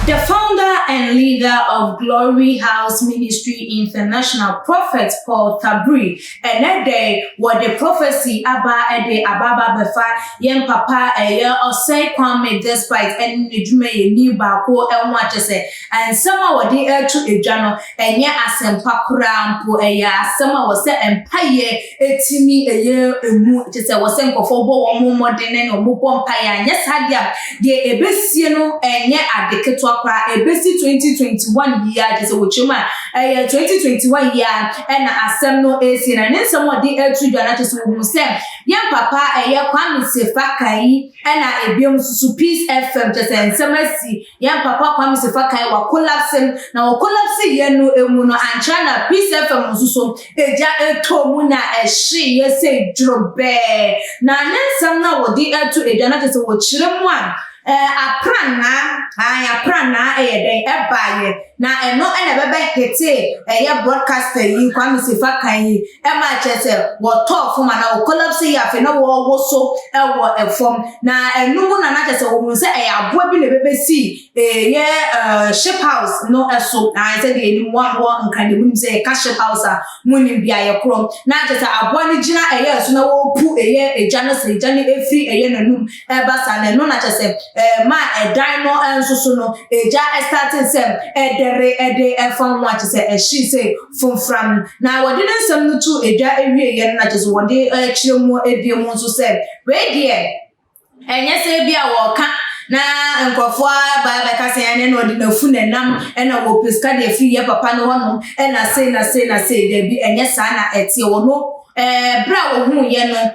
The founder and leader of Glory House Ministry International, Prophet Paul Tabiri, ɛnɛ dɛ wɔde prophecy aba ɛde aba aba abɛfa yɛn papa ɛyɛ Osei Kwame Despite ɛne ne dwumayɛni baako ɛho akyɛ sɛ nsɛm a wɔde ɛto edwa no ɛnyɛ asɛmpa koraa mpo. Ɛyɛ asɛm a wɔsɛ mpayɛ etimi ɛyɛ emu kyɛ sɛ wɔsɛ nkɔfoɔ bɔ wɔn mmɔden ne wɔn bɔ mpayɛ. Anyɛ saa deɛ a, deɛ ebesie no ɛnyɛ ade ketewa koraa. Ebesi 2021 yi a kyɛ sɛ wɔkyerɛ mu a ɛyɛ 2021 yi a ɛna asɛm no esi. Na ne nsɛm a ɔde ɛto dwa no akyɛ sɛ wɔhu sɛ yɛn papa ɛyɛ Kwame Sefa Kayi ɛna ebiom nso so Peace FM kyɛ sɛ nsɛm asi. Yɛn papa Kwame Sefa Kayi wa collapse, na wɔ collapse yɛn no emu no ankyerɛ na Peace FM nso so egya etɔ mu na ɛhye yɛ sɛ dworobɛɛ. Na ne nsɛm no a wɔde ɛto edwa no akyɛ sɛ wɔkyerɛ mu a aprannaa ayi aprannaa ɛyɛ dɛn ɛbaayɛ na ɛno ɛna ɛbɛbɛ hete ɛyɛ broadcaster yi Kwame Sefa Kayi ɛma kyerɛ sɛ wɔtɔɔ fam ana wɔ collapse yi. Afei na wɔwɔ so ɛwɔ ɛfam na ɛno mu na n'akyerɛ sɛ wɔn sɛ ɛyɛ aboa bi na ɛbɛbɛsi ɛyɛ Ship House no ɛso na sɛ deɛ anim wɔn wɔ Nkran mu nim sɛ yɛka Ship House a mu nim beayɛ korɔ. Na kyerɛ sɛ aboa no gyina ɛyɛ so na wɔrepu ɛyɛ egya no sɛ egya no efiri ɛyɛ n'anum ɛba saa. Na ɛno na kyerɛ sɛ maa ɛdan no nso so no egya ɛstart sɛ ɛdɛre ɛde ɛfa ho a kyerɛ sɛ ɛhyi sɛ fomfram. Na wɔde ne nsɛm no to edwa ewie yɛ no na kyerɛ sɛ wɔde ɛkyerɛ mu ebie mu nso sɛ wei deɛ ɛnyɛ sɛ bi a wɔka na nkurɔfoɔ aba abɛka sɛ ɛne na ɔde n'afu n'anam ɛna wɔpɛ sika deɛ firi yɛ papa no hɔnom ɛna sei na sei na sei. Daabi, ɛnyɛ saa na ɛteɛ. Wɔ no bere a wɔhuu yɛ no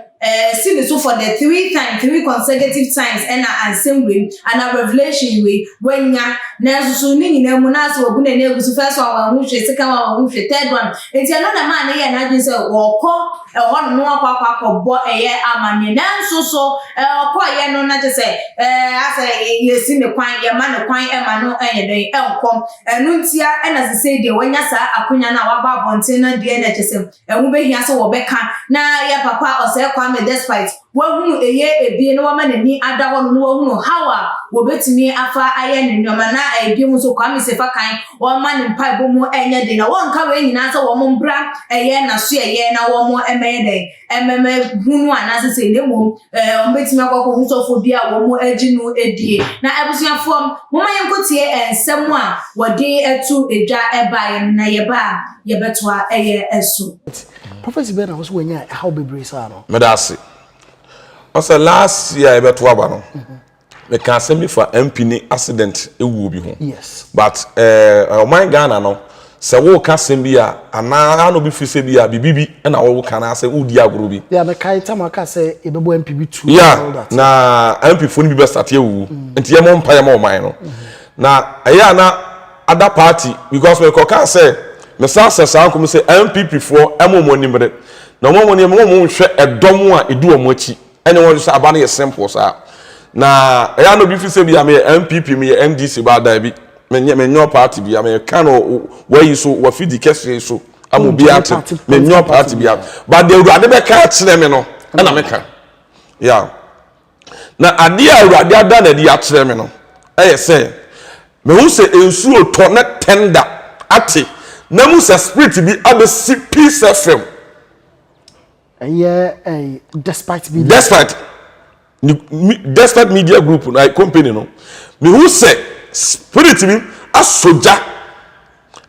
si ne so for the three times, three consecutive times, ɛna ansɛm wei ana revelation wei wanya. Nanso so ne nyinaa mu na asɛ wɔbu n'ani agu so. First one wɔn ho hwɛ, second one wɔn ho hwɛ, third one nti ɛno na maa ne yɛ n'adwene sɛ wɔkɔ ɛhɔ no akɔ akɔ akɔbɔ ɛyɛ amaneɛ. Nanso so ɔkɔɔyɛ no na kyerɛ sɛ asɛ yɛsi ne kwan, yɛma ne kwan ɛma no ɛyɛ dɛn ɛnkɔ. Ɛno ntia ɛna sese deɛ wɔanya saa akonnwa no a waba abɔnten no deɛ na kyerɛ sɛ ɛho bɛhia sɛ wɔbɛka na yɛ papa Osei Kwame Despite wahunu ɛyɛ ebie na wama n'ani ada hɔ no na wahunu how a wɔbɛtumi afa ayɛ ne nneɛma. Na ebie mu nso Kwame Sefa Kan wɔma ne mpaebɔ mu ɛnyɛ den na wɔnka wei nyinaa sɛ wɔn mbra ɛyɛ n'aso ɛyɛ na wɔn ɛmɛyɛ dɛn ɛmɛmɛ hunu anaasɛ sɛ ne mmom wɔn bɛtumi akɔ akɔhu sɔfo bi a wɔn agyi no edie. Na abusuafoɔ, wɔn yɛn nkotie nsɛm a wɔde ɛto edwa ɛbaeɛ no na yɛba a yɛbɛtoa ɛyɛ ɛso. Prophecy bɛɛ na wo so wanya ɛhaw bebree saa no? Meda ase. Ɔsɛ last year yɛbɛto aba no, meka asɛm bi fa MP ne accident ewuo bi ho. But ɔman Ghana no, sɛ woka asɛm bi a anaa ana obi firi sɛ bi a biribi bi ɛna wɔwoka anaasɛ wodi agorɔ bi. Yeah, mekae tam aka sɛ yɛbɛbɔ MP bi tu. Yeah, na MP fo no bi bɛstart awuwu nti yɛmɔ mpa yɛma ɔman no na ɛyɛ a na other party because mekɔka sɛ mesa sɛ saa nkɔm sɛ NPP foɔ ɛma ɔmo anim de na ɔmo ɔmo nneɛma ɔmo nhwɛ ɛdɔm a ɛdi wɔn akyi ɛne wɔn sɛ aba no yɛ simple saa. Na ɛyɛ a na obi fi sɛ bi a meyɛ NPP, meyɛ NDC ba da bi, menyɛ party bi a meka no wɔayi so wɔafidi kɛseɛ so ama obi ate. Menyɛ party bi a, but deɛ Awurade bɛka akyerɛ me no ɛna meka. Yeah, na adeɛ a Awurade ada n'adi akyerɛ me no ɛyɛ sɛ mehu sɛ nsuo tɔ na thunder ate na mu sɛ spirit bi abɛsi Peace FM. Ɛyɛ Despite Media. Despite Media Group na company no, mehu sɛ spirit bi asɔ gya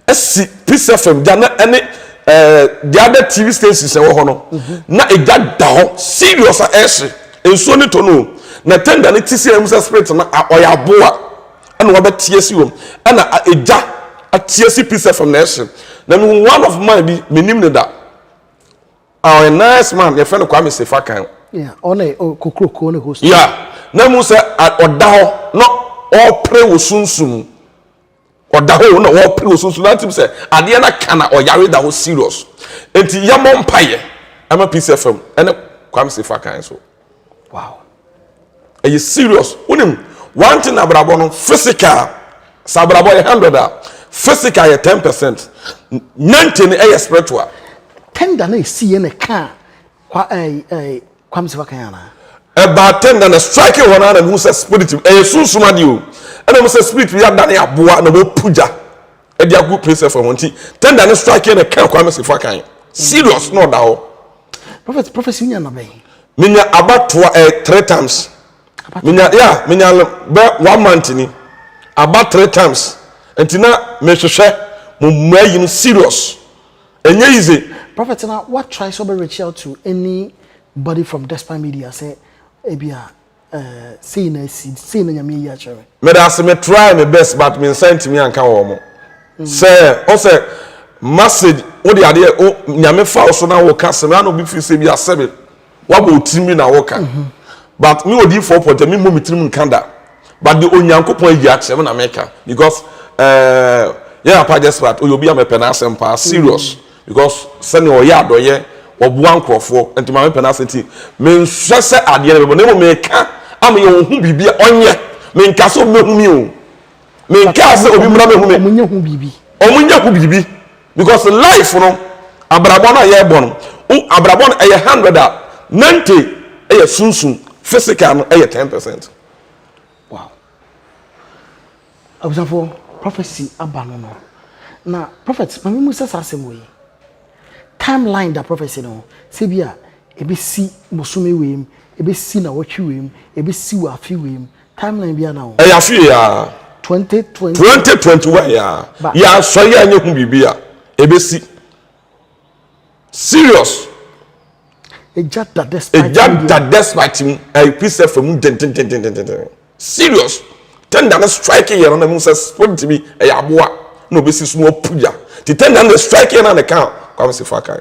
asi Peace FM gya na ɛne the other TV stations ɛwɔ hɔ no na egya da hɔ serious a ɛhye. Nsuo ne tɔ no o na thunder ne ti sɛ ɛmu sɛ spirit no ɔyɛ aboa ɛna wabɛte asi wɔm ɛna egya ate asi Peace FM na ɛhye. Na mehu one of man bi, menim ne da a ɔyɛ nice man, yɛfrɛ no Kwame Sefa Kan. Yeah, ɔne kokroko ne host. Yeah, na mu sɛ ɔda hɔ na ɔpere wɔ sunsum. Ɔda hɔ na ɔpere wɔ sunsum na tim sɛ adeɛ na ka na ɔyare da hɔ serious. Nti yɛmɔ mpayɛ ɛma Peace FM ɛne Kwame Sefa Kan so. Ɛyɛ serious. Wonim one thing, abrabɔ no physical sɛ abrabɔ yɛ 100 a, physical yɛ 10%, 90 no ɛyɛ spiritual. Thunder na esi yɛ ne ka kwa ɛɛ ɛɛ Kwame Sefa Kan ana? Ɛbaa thunder na strike hɔ naa na mehu sɛ spirit ɛyɛ sunsum adeɛ o. Ɛna wɔn sɛ spirit bi adane aboa na wɔpu gya ɛde agu Praise FM hɔ nti tender no strike yɛ na ɛka Kwame Sefa kan. Serious na ɔda hɔ. Prophet prophecy wonya naba yi. Menya aba toa ɛ eh, three times. Menya ya menya bɛ one month ni aba three times nti na mehwehwɛ mo mmaa yi no serious ɛnyɛ easy. Prophet na what try sɛ ɔbɛ reach out to anybody from Despite Media sɛ ebia eh, sei na asi sei na Nyame ayi akyerɛ me. Meda ase me try me best but me nsa ntumi anka wɔn mo sɛ ɔsɛ message wo de adeɛ o Nyame fa wo so na wo ka sɛm ana obi fi sɛ bi asɛbe wabɔ wo tirim bi na wo ka but me odiifoɔ pɔtɛ me mmɔ me tirim nka da but de Onyankopɔn ayi akyerɛ me na meka because ɛɛ yɛ papa Despite oyɛ obi a mepɛ n'asɛm paa serious. Because sɛnea ɔyɛ adɔyɛ, ɔboa nkurɔfoɔ, nti maame pɛ n'asɛm nti menhwɛ sɛ adeɛ no bɛbɔ na mmom meka ama yɛ ɔhu biribi a ɔnyɛ. Menka sɛ obi bɛhu mi o. Menka sɛ obi mmra bɛhu mi. Ɔmo nyɛ hu biribi. Ɔmo nyɛ hu biribi because life no abrabɔ no a yɛrebɔ no, abrabɔ no ɛyɛ hundred a 90 ɛyɛ sunsum, physical no ɛyɛ 10%. Wow. Abusuafoɔ, prophecy aba no no. Na prophet, ma me mu sɛ saa asɛm wei. Timeline da prophecy no ho. Sɛ bi a, ebesi bosome wei mu, ebesi nawɔtwe wei mu, ebesi wɔ afe wei mu. Timeline bi ana ho. Ɛyɛ afe yi ara. 2020. 2021 yi ara. Yɛasɔre a nyɛ hu biribi a, ebesi. Serious. Egya da despite. Egya da despite mu. Ɛyɛ Peace FM mu dendendendenden. Serious. Tender no strike yɛ no na mu sɛ spirit bi ɛyɛ aboa na obesi so na wapu gya. Ti tender no strike yɛ na ne ka Kwame Sefa kan.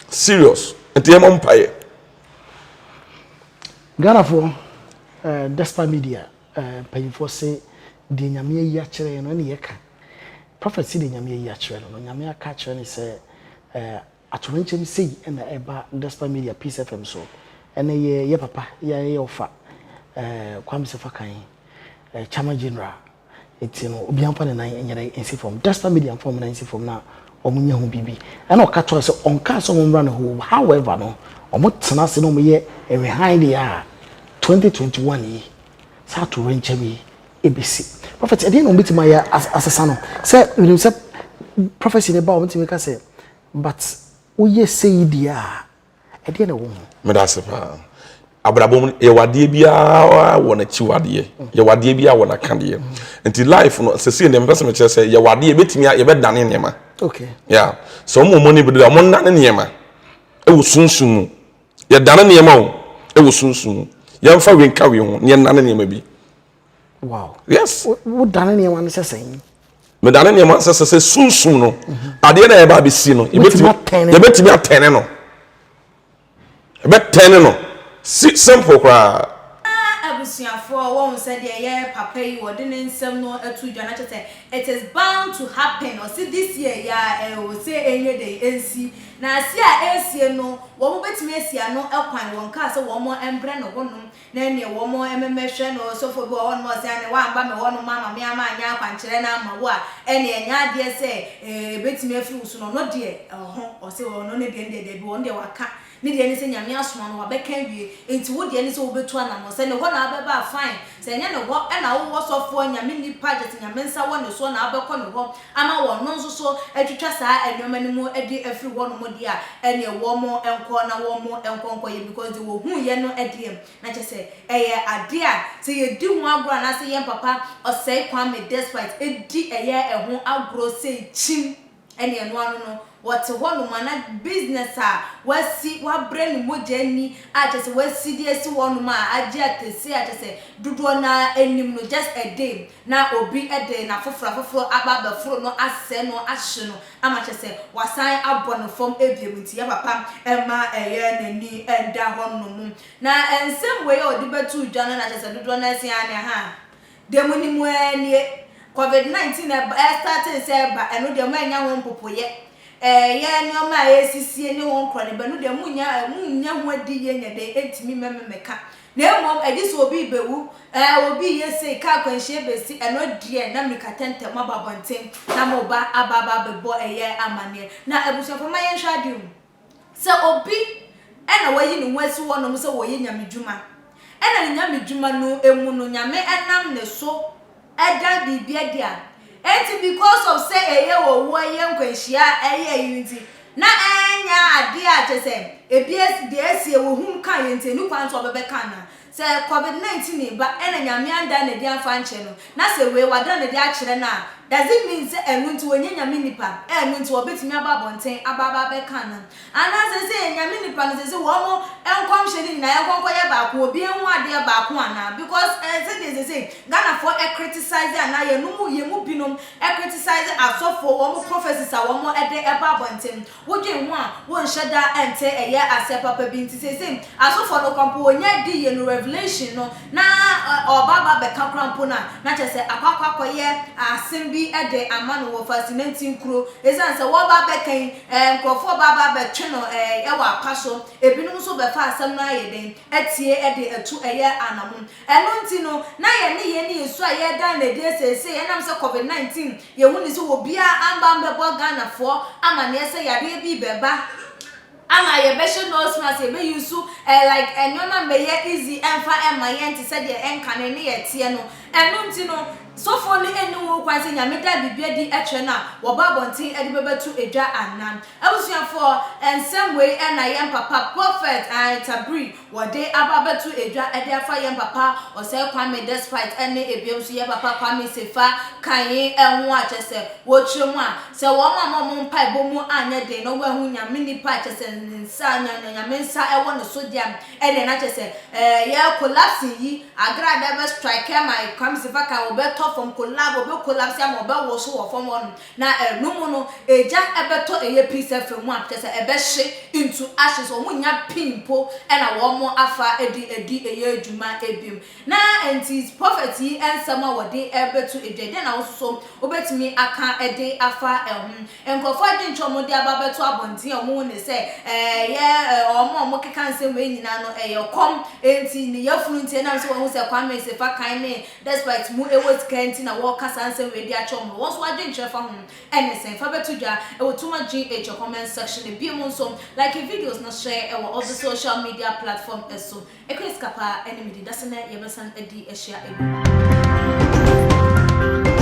Serious. Nti yɛ mɔ mpaeɛ. Ghanafoɔ, eh, Despite Media eh, mpanyinfoɔ se deɛ Nyame ayi akyerɛ yɛn no ɛne yɛka. Prophet se deɛ Nyame ayi akyerɛ no no, Nyame aka akyerɛ no sɛ eh, Atoyerɛnkyɛm sei na ɛba Despite Media Peace FM so ɛnɛ yɛ yɛ papa yɛ yɛ ɔfa eh, Kwame Sefa Kan eh, Chairman General nti no obiara mfa ne nan nyɛ dɛ nsi fam Despite Media mfa wɔn nan nsi fam na wɔn nyɛ ho biribi ɛna ɔka kyerɛ sɛ ɔnkaa sɛ wɔn mmra ne hɔ however no wɔn tena ase na wɔn yɛ rewind yɛ a 2021 yi saa atoyerɛnkyɛm yi ebesi prophet ɛdeɛ na wɔn bɛtumi ayɛ asesa no sɛ menim sɛ prophecy ne ba wɔn tumi ka sɛ But woyɛ sei deɛ a, ɛdeɛ na ɛwɔ ho? Meda ase paa. Abrabɔ mu yɛwɔ adeɛ biara wɔ n'akyiwadeɛ. Yɛwɔ adeɛ biara wɔ n'akadeɛ. Nti life no sɛsei deɛ mepɛ sɛ mekyerɛ sɛ yɛwɔ adeɛ yɛbɛtumi yɛbɛdane nneɛma. Okay. Yeah. Sɛ wɔn wɔn ani bere a wɔn nane nneɛma ɛwɔ sunsun mu. Yɛdane nneɛma o ɛwɔ sunsun mu. Yɛnfa wei nka wei ho na yɛnane nneɛma bi. Wow. Yes. Wo dane nneɛma no sɛ sɛn? Me dane nneɛma no sɛ sɛ sɛ sunsum no. Mhm. Adeɛ na yɛba abɛsi no. Yɛbɛtumi atɛne no. Yɛbɛtɛne no. Si simple koraa. Abusuafoɔ wɔhu sɛdeɛ yɛ papa yi wɔde ne nsɛm no ato dwa na kyerɛ sɛ it is bound to happen ɔse this year yi ara ɛwɔ sɛ ɛnyɛ dɛn ɛnsi na si a ɛresie no wɔn bɛtumi asi ano kwan wɔn kaa sɛ wɔn mbrɛ ne hɔnom Na ɛneɛ wɔn mmɛhwɛ no, ɔsɔfoɔ bi wɔ hɔnom a ɔse aane woamba me hɔnom ama me ama anyɛ akwankyerɛ no amma wo a, ɛneɛ ɛnyɛ adeɛ sɛ ɛbɛtumi afiri wo so no, ɔno deɛ ɔho, ɔse ɔno ne deɛ no deɛ dabi, ɔno deɛ waka, ne deɛ ne sɛ Nyame asoma no wabɛka awie, nti wo deɛ ne sɛ wobɛtu anamɔn, sɛ ne hɔ na wobɛba a fine, sɛ ɛnyɛ ne hɔ na wowɔ sɔfoɔ, Nyame nipa, gyesɛ Nyame nsa wɔ ne soɔ na wobɛkɔ ne hɔ ama wɔn nso so atwitwa saa nnoɔma no mu de afiri hɔ nom deɛ a, ɛneɛ wɔn nkɔ na wɔn nkɔ nkɔyɛ because deɛ wɔhuiɛ no deɛ na kyerɛ sɛ ɛyɛ adeɛ a sɛ yɛdi ho agorɔ anaasɛ yɛn papa Ɔsɛe Kwame Despite di ɛyɛ ɛho agorɔ sei kyim ɛneɛ ɛno ano no wɔte hɔ nom a na business a wasi wabrɛ ne mogya ani a kyerɛ sɛ wasi de asi hɔ nom a agye atɛsi a kyerɛ sɛ dodoɔ no ara nim no just a day na obi de n'afoforo afoforo aba abɛforo no asɛe no ahye no ama kyerɛ sɛ wasan abɔ no fam bio nti yɛ papa mma ɛyɛ n'ani nda hɔ nom. Na nsɛm wei a ɔde bɛtoo dwa no na kyerɛ sɛ dodoɔ no ara se aane ahaa deɛ monim ara nie covid 19 ɛba ɛstartee sɛ ɛba ɛno deɛ moannya ho mpopoeɛ ɛyɛ nneɛma a ɛresisie ne ho nkorɔneba ɛno deɛ monnya monnya ho adiyie nyɛ dɛn ɛntumi mmɛmemɛka Na mmom ɛgye sɛ obi rebɛwu, ɛɛ, obi reyɛ sei, kaa akwanhyia bɛsi, ɛno deɛ na mmirikatɛntɛm aba abɔnten na moba aba aba abɛbɔ ɛyɛ amanneɛ. Na abusuafoɔ mma yɛnhwɛ adeɛ o, sɛ obi na wayi ne ho asi hɔnom sɛ ɔreyɛ nyamedwuma, ɛna ne nyamedwuma no mu no Nyame nam ne so. ɛdan biribi adi a, enti because of sɛ ɛyɛ owuo, ɛyɛ nkwanhyia, ɛyɛ ayi nti, na ɛnyɛ adeɛ a kyerɛ sɛ ebi asi, deɛ asi ɛwɔ hum ka yɛ nti ɛni kwan sɛ ɔbɛbɛka anaa? Sɛ covid 19 reba ɛna Nyame andan n'adi amfa ankyerɛ no, na sɛ wei wadan n'adi akyerɛ no a, does it mean sɛ ɛno nti ɔnyɛ Nyame nipa a ɛno nti ɔbɛtumi aba abɔnten aba aba abɛka anaa? Anaa seesei yɛ Nyame nipa no seesei wɔn nkɔmhyɛ no nyinaa yɛnkɔ nkɔyɛ baako obi nhu adeɛ baako anaa? Because ɛɛ sɛdeɛ seesei Ghanafoɔ ɛcriticize anaa yɛn mu yɛn mu binom ɛcriticize asɔfoɔ wɔn prophecies a wɔn ɛde ɛba abɔnten Wodwen ho a, wonhyɛ da nte ɛyɛ aseɛ papa bi nti seesei asɔfoɔ no koraa mpo wɔnya di yie no revelation no na ɔɔba aba abɛka koraa mpo no a na kyerɛ sɛ akɔ akɔ akɔyɛ asem bi de ama no wɔ Fasinantin kuro ɛsiane sɛ wɔɔba abɛka yi nkorɔfoɔ ɔɔba aba abɛtwe no wɔ apa so ebinom nso bɛfa asɛm no ayɛ dɛn atie de atu ɛyɛ anamon Ɛno nti no, na yɛn nneyɛe ne yɛn su a yɛredan no adi seesei ɛnam sɛ Covid 19 yɛhu no sɛ obiara amba ambɛbɔ Ghanafoɔ amaneɛ sɛ yareɛ bi rebɛba ama yɛbɛhyɛ nose mask, yɛbɛ use eh, like nneɛma mmɛyɛ easy ɛmfa ɛmma yɛn te sɛ deɛ ɛnkane ne yɛteɛ no. Ɛno nti no, sɔfoɔ no nni ho kwan sɛ Nyame da biribi adi kyerɛ no a wɔba abɔnten de bɛbɛto dwa anaa? Abusuafoɔ, nsɛm wei na yɛn papa Prophet ae Tabiri wɔde aba abɛto dwa de afa yɛn papa Osei Kwame Despite ne ebiem nso yɛn papa Kwame Sefa Kayi ho a kyerɛ sɛ wɔkyerɛ mu a sɛ wɔn amma wɔn mpaebɔ mu anyɛ den na wɔanhu Nyame nipa a kyerɛ sɛ ne nsa Nyame nsa wɔ ne so deɛ a ɛneɛ na kyerɛ sɛ yɛ collapsing yi agrada bɛ strike ama Kwame Sefa Kayi wɔbɛtɔ fam collapse wɔbɛ collapse ama wɔbɛwoso wɔ fam hɔ nom. Na ɛno mu no, egya bɛtɔ ɛyɛ pii sɛ fa mu a, kyerɛ sɛ ɛbɛhye into ashes, wɔn nnya pii mpo na wɔn afa de adi ɛyɛ adwuma biom. Na ɛnti prophet yi nsɛm a wɔde rebɛto dwa yi, dɛn na wo nso so wobɛtumi aka de afa ho? Nkurɔfoɔ adwenkyerɛ a wɔde aba abɛto abɔnten a wɔhu ne sɛ ɛyɛ wɔn a wɔkeka nsɛm wei nyinaa no ɛyɛ ɔkɔm nti, ne yafunu nti, ɛnam sɛ wɔahu sɛ Kwame Sefa kan ne Despite mu ɛwɔ sika nti na wɔka saa nsɛm wei de akyerɛ wɔn no, wɔn nso w'adwenkyerɛ fa ho ɛne sɛn? Fa bɛto dwa ɛwɔ Tuma GH comment section Ebiem nso, like videos na share ɛwɔ all the social media platform ɛso. Ɛkura sika paa ɛne me din. Dasɛnɛ yɛbɛsan adi ahyia ɛbiom.